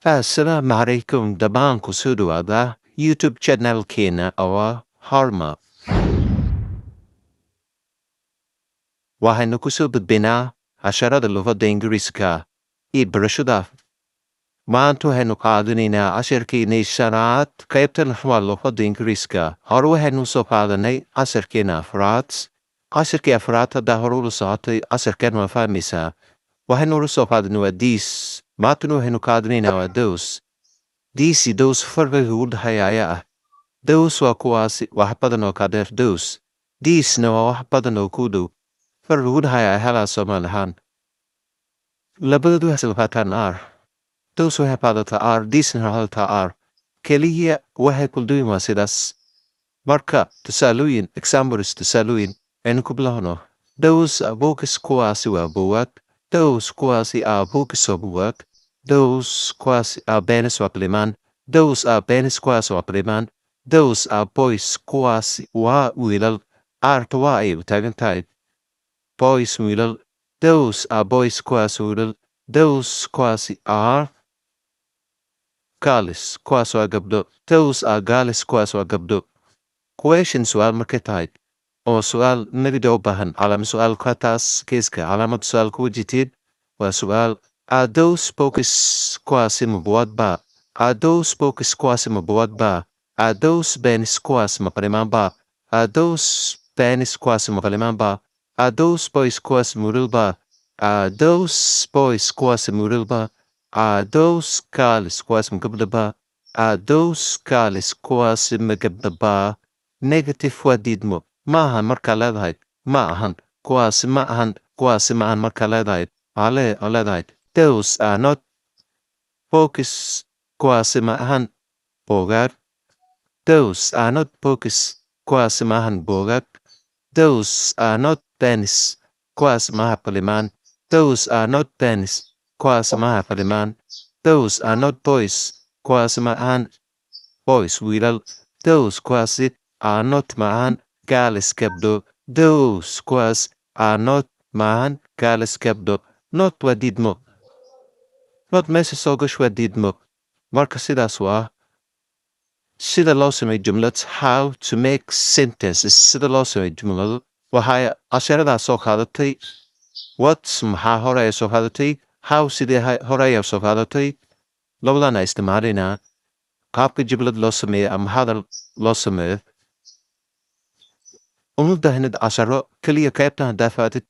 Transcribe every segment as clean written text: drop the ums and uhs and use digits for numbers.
Assalaamu calaykum dhammaan, kusoo dhawaada YouTube channelkeena oo ah Harma. Waxaynu kusoo gudbinaa casharada luqadda Ingiriiska iyo barashada. Maanta waxaynu qaadanaynaa casharkeenii shanaad, qaybtan waa luqadda Ingiriiska. Hore waxaynu soo qaadanay casharkeena afraad. Casharkii afraad haddaa hore ula socotay, casharkan waa fahmaysaa. Waxaynu ula soo qaadanay waa these. Maantana waxaynu qaadanaynaa waa those. These iyo those farqiga u dhexeeya ayaa ah: those waa kuwaasi, wax badan oo ka dheer those. These-na waa wax badan oo ku dhow. Farqiga u dhexeeya helaa Soomaali ahaan. Labadoodu waxay isla qaataan are. Those waxay qaadataa are, these-na waxay qaadataa are. Keliya waxay kala duwan waa sidaas. Marka tusaalooyin, examples, tusaalooyin aynu ku bilowno. Those are books, kuwaasi waa buugaag. Those, kuwaasi, are books, waa buugaag. Those, kuwaasi, are pens, waa qalimaan. Those are pens, kuwaasi waa qalimaan. Those are boys, kuwaasi waa wiilal. Are-ta waa ay u taagan tahay. Boys, wiilal. Those are boys, kuwaasi wiilal. Those, kuwaasi, are girls, kuwaas waa gabdho. Those are girls, kuwaas waa gabdho. Question, su'aal markay tahay oo su'aal nagida u baahan calaamad su'aal ka taas keeska calaamad su'aal ku wajitid waa su'aal. Are those books, kuwaasi ma buugaag ba? Are those books, kuwaasi ma buugaag ba? Are those pens, kuwaasi ma qalimaan ba? Are those pens, kuwaasi ma qalimaan ba? Are those boys, kuwaasi ma wiilal ba? Are those boys, kuwaasi ma wiilal ba? Are those girls, kuwaasi ma gabdho ba? Are those girls, kuwaasi ma gabdho ba? Negative waa diidmo. Ma ahan markaa leedahay, ma ahan kuwaasi, ma ahan kuwaasi, ma ahan markaa leedahay, waxaa leedahay those are not books, kuwaasi ma ahan buugaag. Those are not books, kuwaasi ma ahan buugaag. Those are not pens, kuwaas maaha qalimaan. Those are not pens, kuwaas maaha qalimaan. Those are not boys, kuwaas ma ahan boys, wiilal. Those, kuwaasi, are not, ma ahan, girls, gabdho. Those, kuwaas, are not, ma ahan, girls, gabdho. Not waa diidmo. Not meesha soo gash waa diidmo. Marka sidaas waa sida loo sameeyo jumlad, how to make sentences, sida loo sameeyo jumlado. Waxay casharadaas soo qaadatay what, maxaa, hore ay soo qaadatay how, sidee hore ayaa soo qaadatay. Labadan ay isticmaalinaa qaabka jumlad loo sameeyo ama hadal loo sameeyo. Uma baahnid casharo keliya. Qaybtan haddaa faatid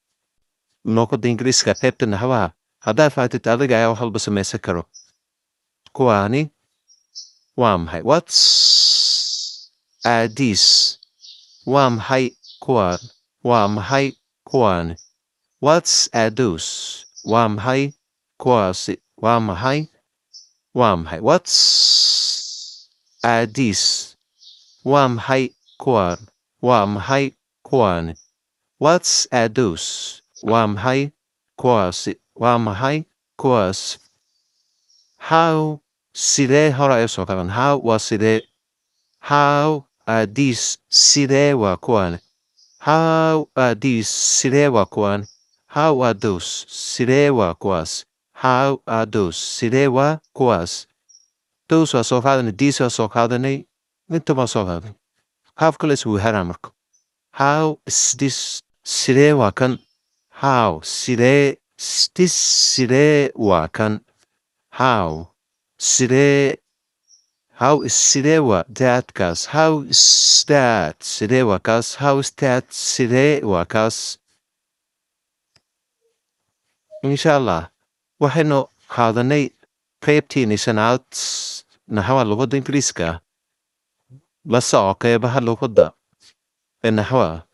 luqadda Ingiriiska, qaybta naxwaha haddaa faatid, adiga ayaa wax walba samaysan karo. Kuwaani waa maxay? What are these? Waa maxay kuwaan? Waa maxay kuwaani? What are those? Waa maxay kuwaasi? Waa maxay? Waa maxay? What are these? Waa maxay kuwaan? Waa maxay kuwaani? What are those? Waa maxay kuwaasi? Waa maxay kuwaas? How, sidee, hore ay soo qaban. How waa sidee. How are these? Sidee waa kuwaan? How are these? Sidee waa kuwaan? How are those? Sidee waa kuwaas? How are those? Sidee waa kuwaas? Those waa soo qaadanay, these waa soo qaadanay, inta waa soo qaadanay. Qaab kale isugu xiraa marka. How is this? Sidee waa kan? How, sidee, is this, sidee waa kan? How, sidee, how is, sidee waa, that, kaas. How is that? Sidee waa kaas? How is that? Sidee waa kaas? Insha Allah waxaynu qaadanay qaybtiini shanaad, naxwaha luqadda Ingiriiska. La soco qeybaha luqadda ee naxwaha.